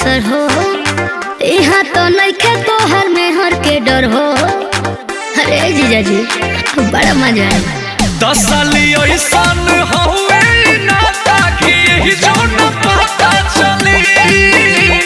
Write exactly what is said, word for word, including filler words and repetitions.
पर हो, यहाँ तो नइखे तोहर मेहर के डर हो। अरे जीजा जी, बड़ा मजा आया। दस साली ऐसन हउए